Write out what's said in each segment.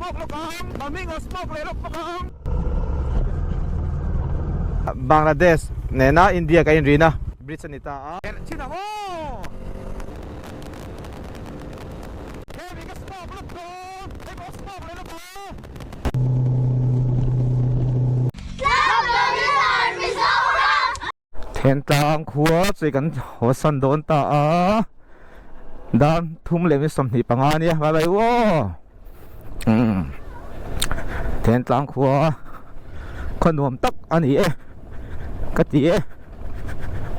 smoke lawk ang, Maminga smoke leh lawk bawk ang. Bangladesh nena India ka inrin a, bridge a ni ta a. Chin ang aw! Hemi ka smoke lawk dawn, hei pawh smoke leh lawk ang. Thentlang khua chu kan haw san dawn ta a, dan thum leh mi 25 a nia, bye bye u aw. Umm Thentlang khua khaw nuam tak a ni e ka ti e,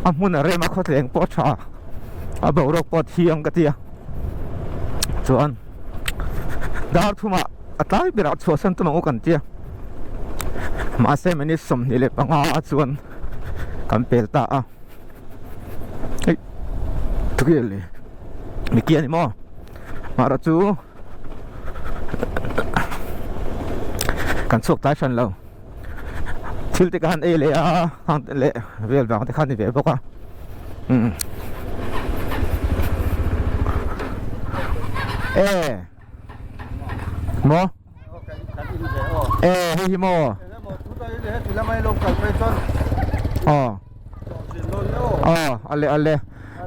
a hmun a rem a khawtleng pawh a tha a boruak pawh a thiang ka ti a, chuan dar thumah a tlai berah chhuahsan tum ang u kan ti a, mahse minute 25 chuan kan pel ta a, hei tukir leh mi ki a ni maw mahra chu. Kan chhuak tlai hran lo thil te ka han ei leh a hang te leh vel vang te kha ni ve bawk a umm e maw e hei hi maw aw aw ale ale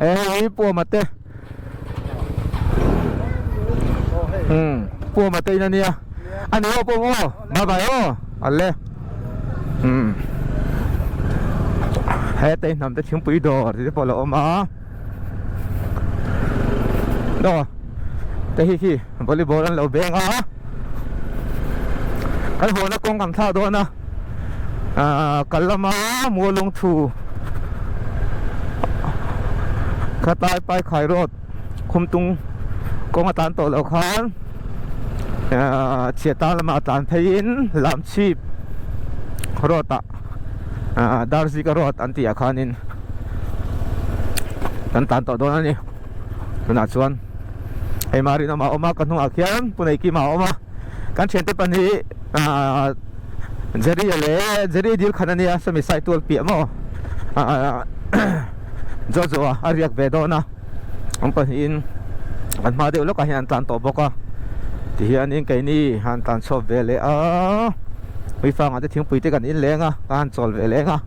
e hei hi puama te. Umm Pu Mate in ania ani aw Pu aw bye bye aw ale umm heta in hnam te thingpui dawr tih te pawh a lo awm a aw te hi khi volleyball an lo beng a kan haw na kawng kan thlah dawn a ah kal lama mualung thu khatlai pai khai road khumtung kawng a tlan tawh loh khan ah chhiat tan lamah a tlan pheiin lamchhip road ah ah darzika road an tih ah khanin kan tlan tawh dawn a ni tunah chuan hei Marinawma a awm a ka hnungah khian Puneikima a awm a kan thiante pahnih ah Jerry leh Jerry dil khan a nia sawmi sai tual piah maw ah Jojo a a riak ve dawn a an pahnihin an hma deuh lawkah hian an tlan tawh bawk a tihianin keini han tlan chhuak ve leh a Uifangah te thingpui te kan in leng a ka han chawl ve leng a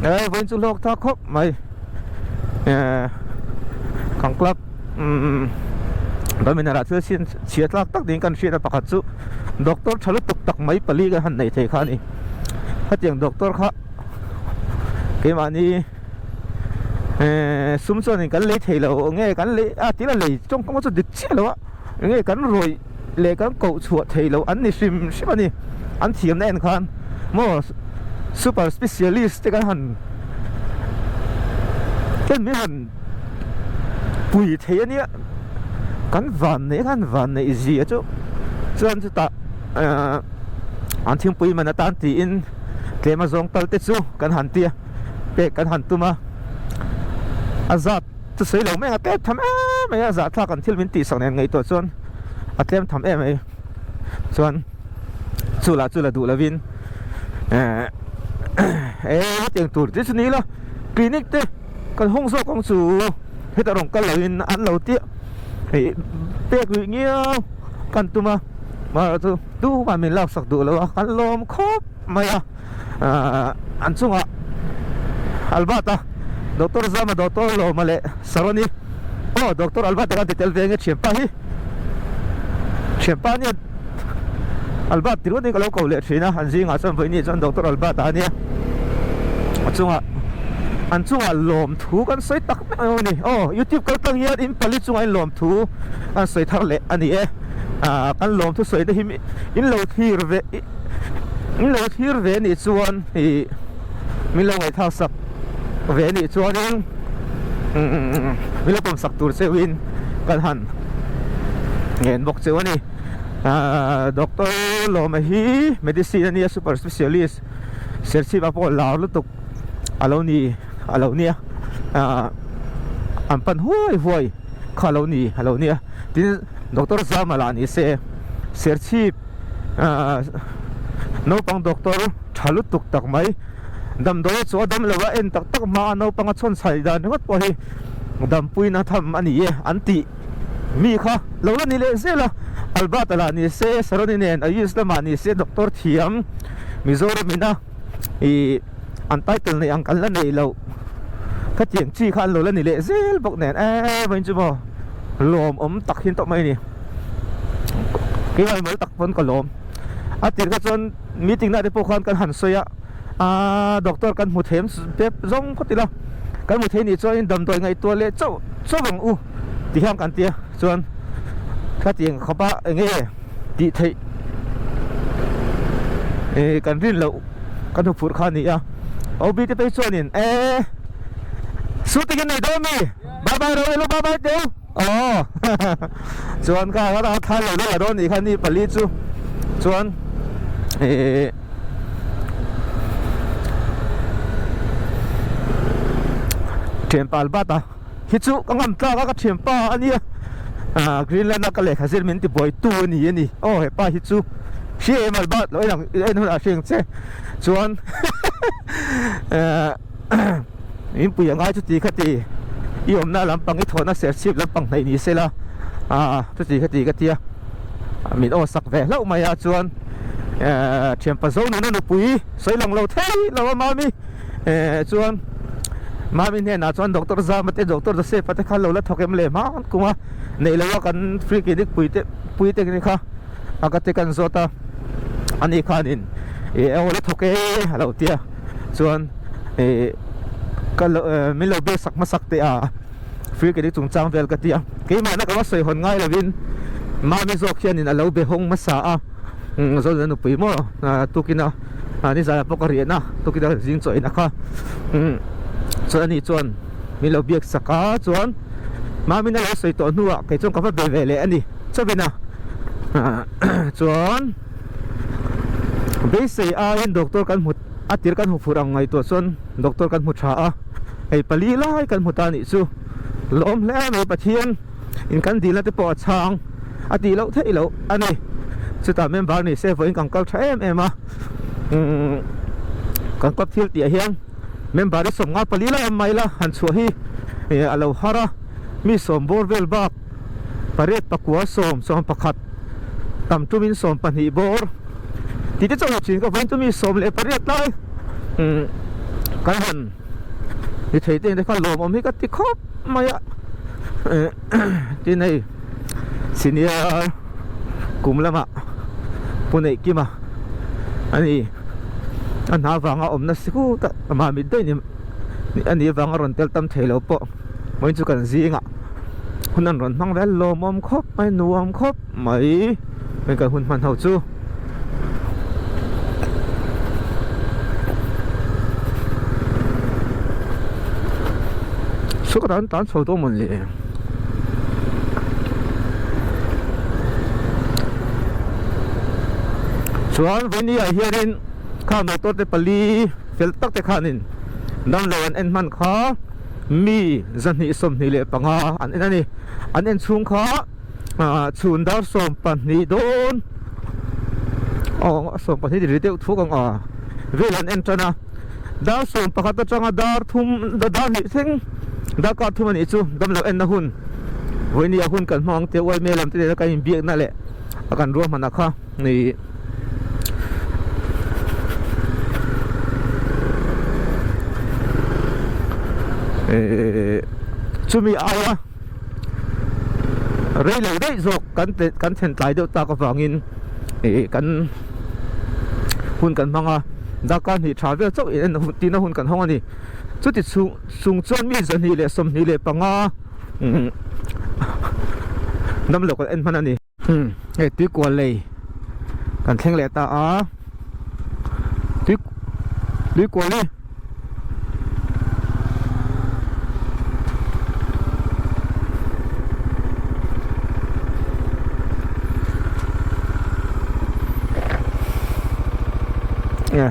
e vawiin chu hlawk tha khawp mai eh kan club umm Dominar ah thil chhin chhia tlak tak niin kan hriat a pakhat chu doctor tha lutuk tak mai pali kan han neih theih kha a ni hetiang doctor kha keimahni eh sum chuanin kan lei thei lo nge kan lei a tila lei tawngkam chu dik chiah lo a nge kan rawih leh kan koh chhuah thei lo an ni hrim hrim a ni an thiamna en khan maw super specialist te kan han ten min han pui thei a nia kan van neih khan van neih zia chu chuan chutah ahh an thingpui man atan tiin tlem a zawng tal te chu kan han tia pek kan han tum a a zat chu sawi lo mai ang a tlem tham em mai a zahthlak an thil min tih sak nen ngaihtuah chuan a tlem tham em mai chuan chu lah chu la duh lovin ehh hetiang tur te chu ni ila clinic te kan hawng zawk ang chu heta rawn kal loin an lo tia hei pek luih ngiau kan tum a mahse chu tumah min laksak duh lo a kan lawm khawp mai a ahh an chungah Albert a Doctor Zama Doctor Lawma leh Saroni aw Doctor Albert a kan ti tel ve nge thianpa hi thianpa ania Albert ti ruat in ka lo ko leh thin a an zingah chuan vawiin chuan Doctor Albert a ania a chungah an chungah lawmthu kan sawi tak mek a ni aw youtube kal tlang hian in pali chungah in lawmthu kan sawi thar leh a ni e ah kan lawmthu sawi te hi in lo thlir ve in lo thlir ve anih chuan ih min lo ngaihthlak sak ve anih chuanin min lo pawm sak tur cheuhin kan han ngen bawk cheu a ni ah doctor Lawma hi medicine a nia super specialist Serchhip ah pawh lar lutuk a lo ni a lo nia ah an pan huai huai kha a lo ni a lo nia tin doctor Zama lah ni se Serchhip ah naupang doctor tha lutuk tak mai damdawi chu a dam lo a en tak tak hma a naupang a chhawn chhai dan ringawt pawh hi dampuina tham a ni e an tih mi kha lo la ni leh zel a. Albert-a lah ni se, Saroni nen Ayush lamah ni se doctor thiam Mizoram ina ih an title neih ang kan la neih loh khatiang chi kha an lo la ni leh zel bawk nen e vawiin chu maw lawmawm tak hi an tawp mai a ni. Keimah mimal tak pawn ka lawm. A tir kha chuan meeting na te pawh khan kan han sawi a, aaa doctor kan hmu them tep zawng phawt ila, kan hmu thei nih chuan in damdawi ngaihtuah leh chauh chauh ang u ti hian kan ti a, chuan khatiang khawp a eng nge tih theih eh kan rin loh kan hmu phurh kha a ni a, OB te phei chuanin eh shooting an nei dawn mi bye bye ro elo bye bye teu. Aw chuan ka a thla lo la dawn nih kha ni pali chu chuan eh thianpa Albert a hi chu ka ngam tlak a ka thianpa a nia ah Greenland a ka lehkha zir min ti buai tu a ni a ni aw hepa hi chu hria em Albert lo en ang en hunah hria ang che chuan eh. Inpui a ngai chuti kha ti i awmna lampang i thawhna serchhip lampang hnaih ni sela aa chuti kha ti ka tia min aw sak ve hlauh mai a chuan ehh thianpa zo nuna nupui sawi lang lo thei lo a mami ehh chuan mami hnenah chuan doctor Zama te doctor Joseph a te kha lo la thawk em le hma kum a neih lo a kan free clinic pui te pui te kha a ka te kan zawt a ani khanin ih aw la thawk e a lo tia. Chuan ih ka lo min lo biak sak hmasak teh a free clinic chungchang vel ka ti a keimahna ka va sawi hawn ngai lovin mami zawk hianin a lo be hawng hmasa a Zolina nupui maw tukina nizanah pawh ka riahna tukina zing chaw inah kha chuan ani chuan min lo biak sak a chuan mami'n a lo sawi tawh hnuah kei chuan ka va be ve leh a ni chauhin a chuan. Beisei aiin doctor kan hmu a tir kan hmu fur ang ngaihtuah chuan doctor kan hmu tha a, hei pali lai kan hmu ta anih chu lawm hle mai Pathian in kan dilna te pawh a chhang a tih loh theih loh a ni. Chutah member ni se vawiin kan kal tha em em a, umm kan club thil tih ah hian member hi 50 pali lai awm mai la han chhuah hi a lo har a, mi sawm bawr vel bak pariat pakua sawm sawm pakhat tam tumin 12 bawr tih te chauh lo thin ka vawiin chu mi 18 lai kan han ni thei te kha lawmawm hi ka ti khawp mai a tin hei senior kum lamah pu neih kima a ni a hna vanga awmna sikut a mahni daih ni a nih avanga rawn tel tam thei lo pawh vawiin chu kan zingah hun an rawn hmang vel lawmawm khawp mai nuam khawp mai hei kan hun hman ho chu. Saw ka tan tan chho tawh mawn le. Chuan vawiin ah hianin kha motor te pali fel tak te khanin damlo an en hman kha. Mi 225 an en a ni. An en chhung kha chhun dar 12 dawn aw 12 ti ri deuh thuk ang a vel an en tan a. Dar 11 atanga dar thum dar hnih thleng darkar thum a nih chu damlo enna hun vawinia hun kan hmang ang te uaime lam te nena kan inbiakna leh a kan ruahmanna kha ni. Chumi aia rei lo daih zawk kan kan thlen tlai deuh tak avangin ih kan hun kan hmang a darkar hnih tha vel chauh in tina hun kan hawng a ni chuti chung chung chuan mi 225 damlo kan en hman a ni. Umm hei tui kual lei kan thleng leh ta a tui tui kual hi nge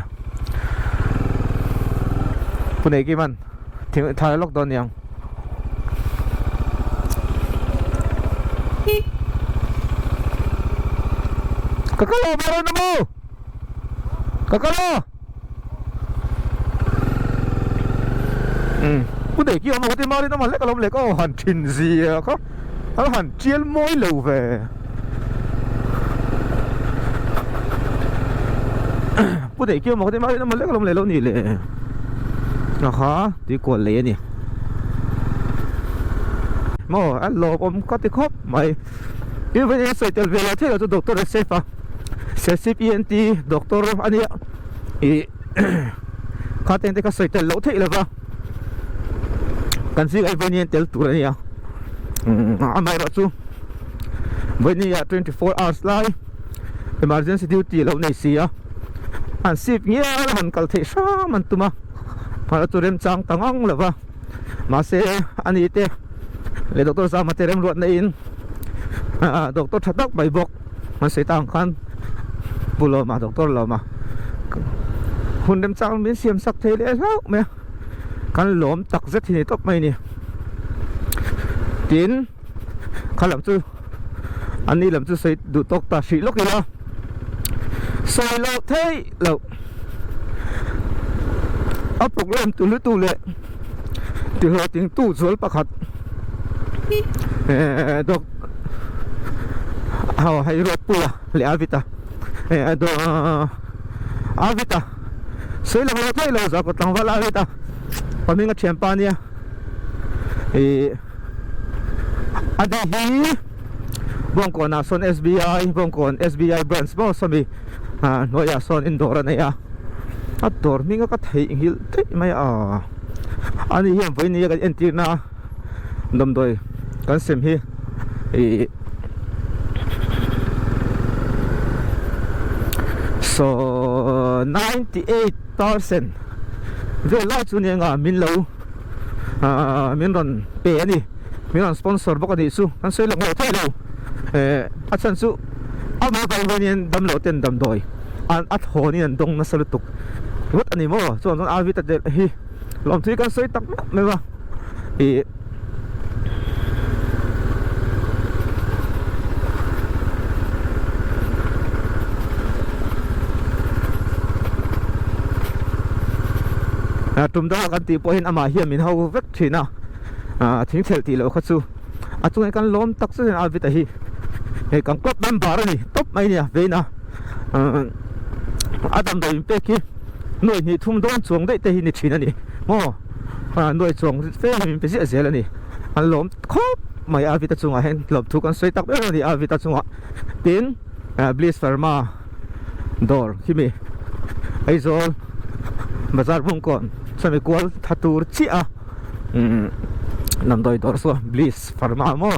pu nei kim an thing thar lawk dawn niang. Ka kal lo mai rawn maw ka kal lo pu nei ki awm a ti marin awm hlek alawm le ka aw han thin zia kha a han tial mawi lo ve. Pu Neih Kiau maw ka ti mai emaw lek alawm leh lo ni le aha tuikual lei a ni maw a lawmawm ka ti khawp mai tin vawiin sawi tel ve lo thei lo chu doctor Joseph a Serchhip ENT doctor a nia ih kha teng te kha sawi tel loh theih lova kan zingah hi vawiin tel tur a nia amaherawh chu vawiin 24 hours lai. Emergency duty lo nei si a, an sip ngial a han kal theih hram an tum a, phal chu remchang ta ngang lo va, mahse a ni te leh doctor Zama te remruat neiin doctor tha tak mai bawk an sawi ta ang khan Pu Lawma doctor Lawma hun remchang min siam sak thei leh hlauh mai a, kan lawm tak zet hi ni tawp mai a ni. Tin. Kha lam chu an ni lam chu sawi duh tawk ta hrih lawk ila sawi loh theih loh a program tu hlutu leh ti hlawhtling tu zual pakhat eh dawk ho hei Ruatpuia leh Avita eh Avita sawi lang loh theih loh zakawt tlangval Avita pahming a thianpa ania ih. A ni hi Bawngkawnah sawn SBI Bawngkawn SBI branch maw sawmi ah hnuaiah sawn indawr a nei a a dawr hming a ka theihnghilh daih mai a a ni hian vawiin nia kan entirna damdawi kan sem hi ih saw 98% vel lai chu nia nga min lo. Ahh min rawn pe a ni min rawn sponsor bawk a nih chu kan sawi lawk ngawih thei lo eh a chhan chu amah vang hian damloh ten damdawi an a thawn in an dawng nasa lutuk ringawt a ni maw chuan chuan Arvita te hi lawmthu hi kan sawi tak meuh meuh a ih. Tum dangah kan tih pawhin amah hian min ho vek thin a, ah thingthelh tih loh kha chu a chungah kan lawm tak zet a Alvita hi hei kan club member a ni tawp mai nia vein a a damdawi in pek hi nuai hnih thum dawn chuang daih te hi ni thin a ni maw ah nuai chuang fe hi min pe ziah zel a ni an lawm khawp mai Alvita chungah hian lawmthu kan sawi tak ber a ni Alvita chungah tin Bliss Pharma. Dawr khi mi Aizawl bazar bawngkawn sawmi kual tha tur chiah a umm damdawi dawr saw Bliss Pharma maw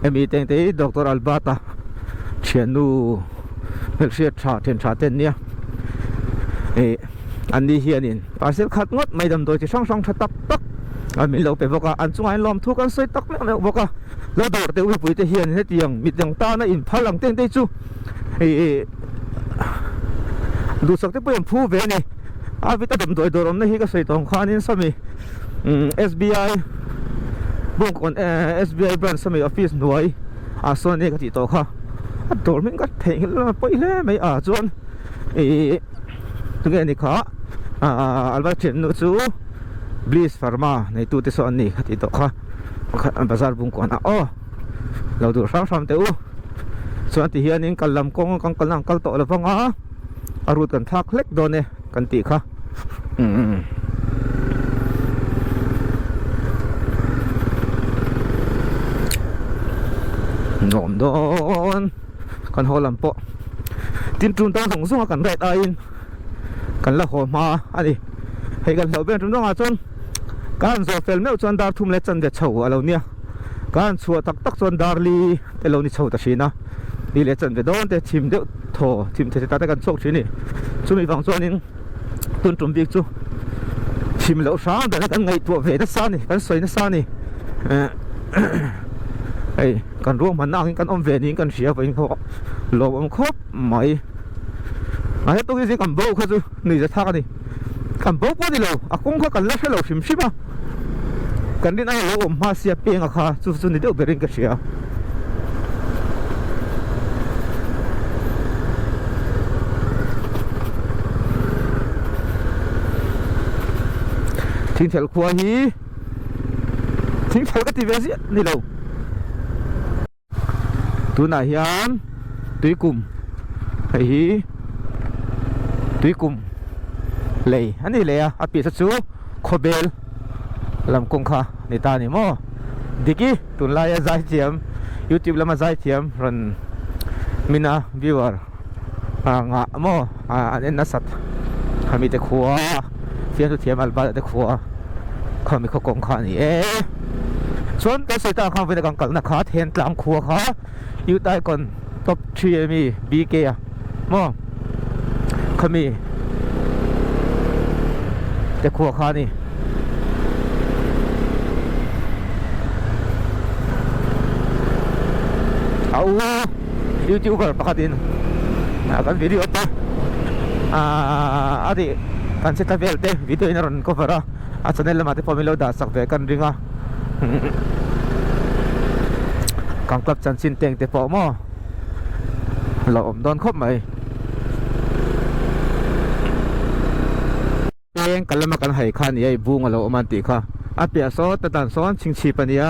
hemi te hi Doctor Albert-a thiannu hmelhriat tha thian tha te an nia ih an ni hianin parcel khat ngawt mai damdawi chi hrang hrang tha tak tak a min lo pe bawk a an chungah hian lawmthu kan sawi tak meuh meuh bawk a lo dawr te mipui te hian hetiang midang tana inphal ang teng te chu. Ih duhsak te pawh an phu ve a ni a vit a damdawi dawr awmna hi ka sawi tawh ang khanin sawmi SBI bawngkawn SBI branch sawmi office hnuai ah sawn ania ka tih tawh kha a dawr hming ka theihnghilh hlawm a pawi hle mai ah chuan ih tunge ni kha ah alva thiannu chu Bliss Pharma neitu te saw an ni ka tih tawh kha bazar bawngkawn ah aw. Lo duh hram hram teh u. Chuan ti hianin kal lam kawng kan kalna ang kal tawh lo vang a, a route kan thlak hlek dawn e kan tih kha. Umm. Nuam dawn kan haw lam pawh tin ṭun tan zawng zawng a kan ride aiin kan la haw hma a ni. Hei kan hlauh ber ṭun dangah chuan ka han zawh fel meuh chuan dar thum leh chanve chho a lo nia. Ka han chhuah tak tak chuan Darli te lo ni chho ta thin a, ni leh chanve dawn te chhim deuh thaw chhim thei ta te kan chhuak thin a ni. Chumi vang chuanin tun tum bik chu chhim loh hrang dan hi kan ngaihtuah ve nasa a ni, kan sawi nasa a ni. Hei kan ruahmanna angin kan awm ve niin kan hria vawiin khaw lawmawm khawp mai. A hetawk hi zing kan bo kha chu nuihza thlak a ni. Kan bo pawh a ni lo, a kawng kha kan la hre lo hrim hrim a. Kan rin aia lo awm hma sia penga kha chu chu ni deuh berin ka hria. Thingthel khua hi thingthel ka ti ve ziah ni lo. Tunah hian tuikum hei hi Tuikum lei a ni leh a, a piah chu khawbel lam kawng kha ni ta a ni maw? Diki tunlaia zaithiam youtube lama zaithiam rawn min a viewer ngah maw an en nasat khami te khua fiamthu thiam Albert te khua khami khaw kawng kha a ni e. Chuan kan sawi tak ang khan vawiin a kan kalna kha Thentlang khua kha. Youth Icon top 3 ami BK a maw khami te khua kha ani a u youtuber pakhat in a kan video te a tih kan che ta vel te video in a rawn cover a a channel lamah te pawh min lo dah sak ve kan ring a. Kan club chanchin teng te pawh maw lo awm dawn khawp mai. Peng kal lama kan hai kha nia i bung a lo awm an tih kha a piah sawn ta dan sawn chhingchhip a nia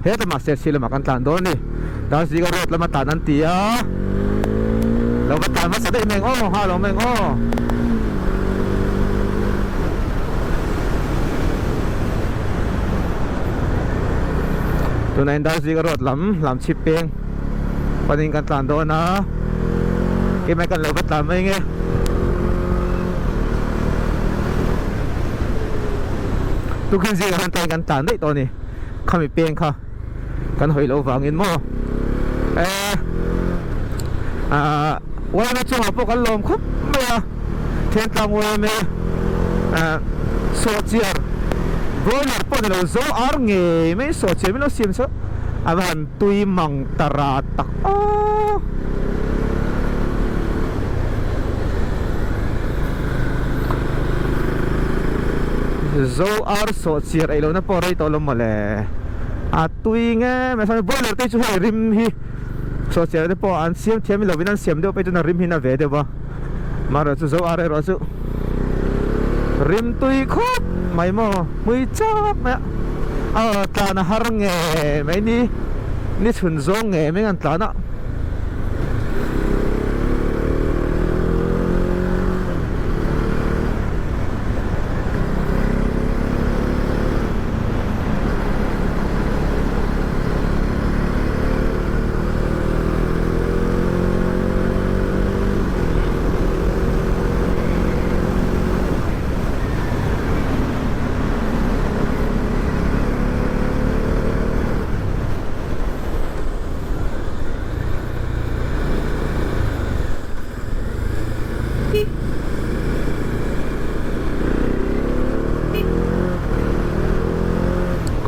heta mahse sir lamah kan tlan dawn a ni Darzinga road lama tlan an ti a lo va tlan hmasa daih mai ang aw ha lo mai ang aw. Tunah hian Darzinga road lam lam chhip peng panin kan tlan dawn a keimah kan lo va tlan mai nge tukhin zingah khan tlaiin kan tlan daih tawh a ni khami peng kha kan hawi loh vangin maw eh ah uaina chungah pawh kan lawm khawp mai a Thentlang uaime ah sawhchiar broiler pawh ni lo zo ar ngei mai sawhchiar min lo siam saw a va han tui mang ta ra tak aw. Zo ar sawhchiar ei lohna pawh rei tawh lo mawle. A tui nge mai chuan broiler te chu hei rim hi sawhchiar te pawh an siam thiam lovin an siam deuh phei chuan a rim hi na ve deuh va marawh chu zo ar erawh chu rim tui khawp mai maw hmui chak mai a a tlan a har nge mai ni ni chhun zawng nge mai an tlan a.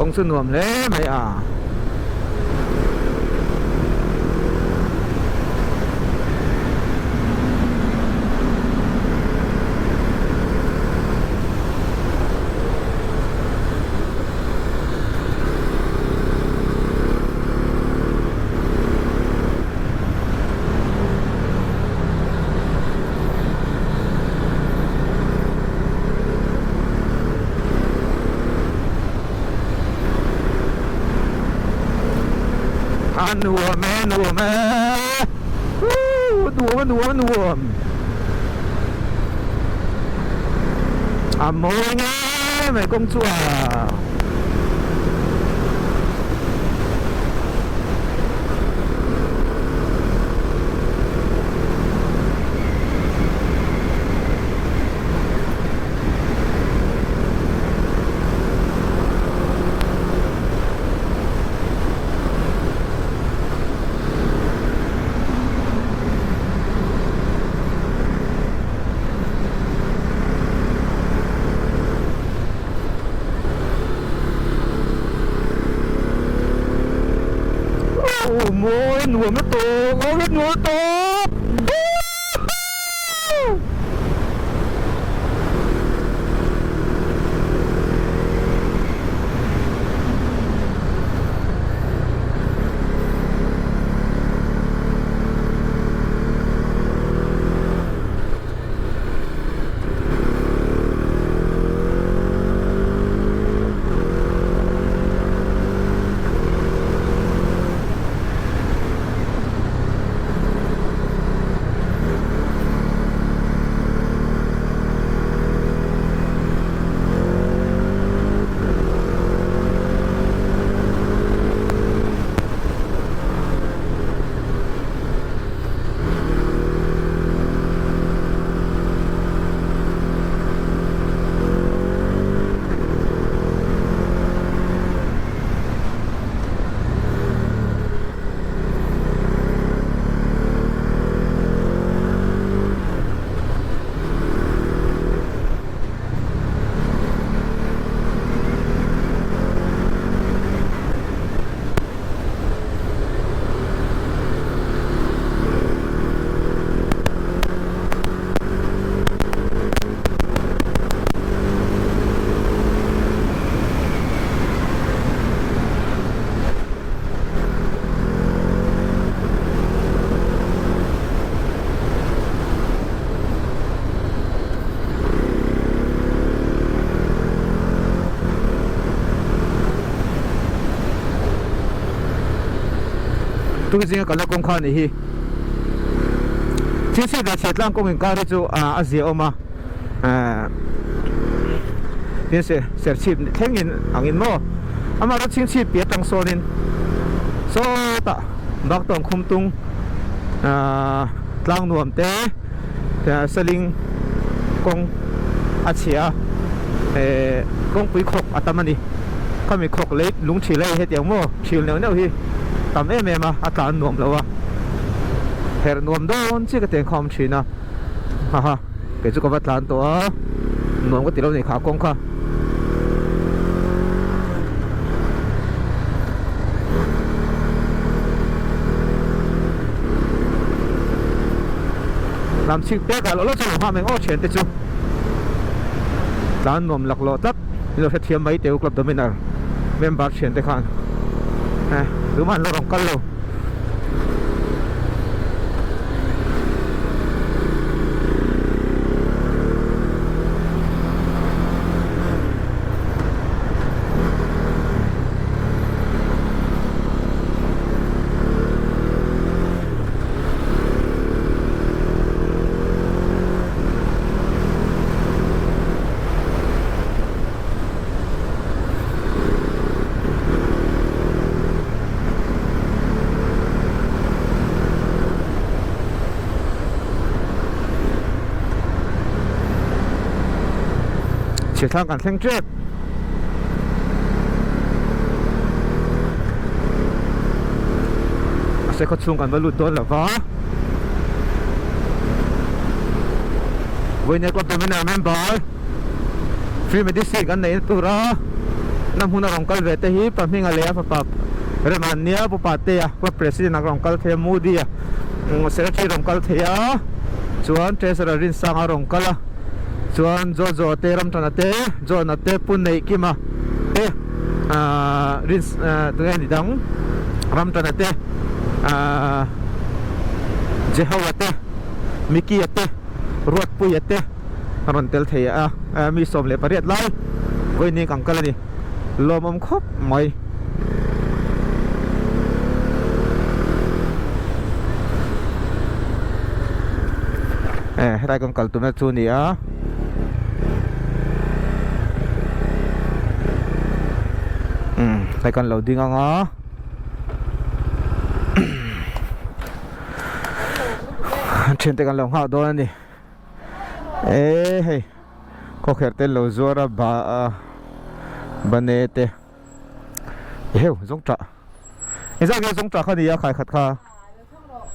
Kawng chu nuam hle mai a. A nuam e nuam e nuam a nuam a nuam a mawi nge mai kawng chu a. Aw mawi nuam na tawp aw nuam na tawp. Tuizinga kalna kawng kha a nih hi. Chhingchhip leh Chhiahtlang kawng inkar hi chu a zia awm a, tin Serchhip thlengin angin maw amah chu Chhingchhip piah atang sawnin sawtah Baktawng Khumtung tlang nuam te Saling kawng a chhia a, kawngpui khawk a tam a ni. Khami khawk lei lung thil hei hetiang maw thil neuh neuh hi tam em em a, a tlan nuam lo a, herh nuam dawn chiah ka ti ang kha awm thin a, haha kei chu ka va tlan tawh a, nuam ka ti lo ni kha kawng kha. Lam chhik pek ah loh loh chuan lo nghah mai aw thiante chu tlan nuam laklawh tlat. Min lo hrethiam mai teh u Club Dominar member thian te khan eh tumah an lo rawn kal lo. Chhiathlak kan thleng tep. Mahse khaw chhung kan va lut dawn lo va. Vawiin club dominant member free medicine kan neihna tura na hmun a rawn kal ve te hi pa hminga leh a fapa Rema an nia Pu Patea club president a rawn kal thei a Moody a secretary rawn kal thei a chuan treasurer Rinsanga rawn kal a chuan Jojo te Ramthana te John-a te Pu Neihkima te ahh Rin tunge ni dang Ramthana te ahh Jehoa te Mickey-a te Ruatpuia te a rawn tel thei a mi 18 lai vawiin kan kal a ni lawmawm khawp mai. Eh helai kan kal tumna chu a ni a. Umm hei kan lo ding ang a. Thiante kan lo nghak dawn a ni e hei khawkherh te lo zuar a ba a bane te eheu zawng tah engzah nge zawng tah kha ni a khai khat kha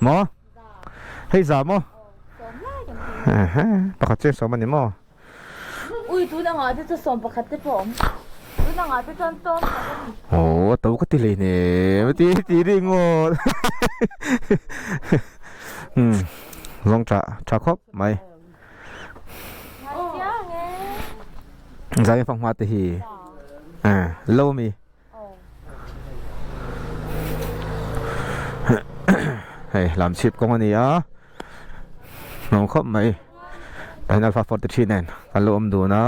maw hei za maw pakhat chiang sawm a ni maw. Ui tun angah te chu sawm pakhat te pawh a awm. Tun angah te chuan tlawm tak a ni. Aw a to ka ti hlei hnem ti ti ri ngawt. Umm zawng tha tha khawp mai. Zai fanghma te hi lo mi. Hei lam chhip kawng a ni a nuam khawp mai tah hian alpha 43 nen kan lo awm dun a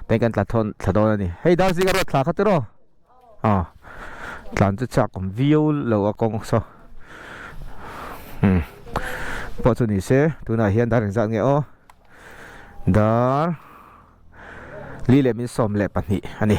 tah hian kan tla thawn thla dawn a ni hei dar zinga ruat thla kha tiraw aw tlan chu chak awm viau lo a kawng saw umm pawh chu ni se tunah hian dar engzat nge aw dar li leh min 12 a ni.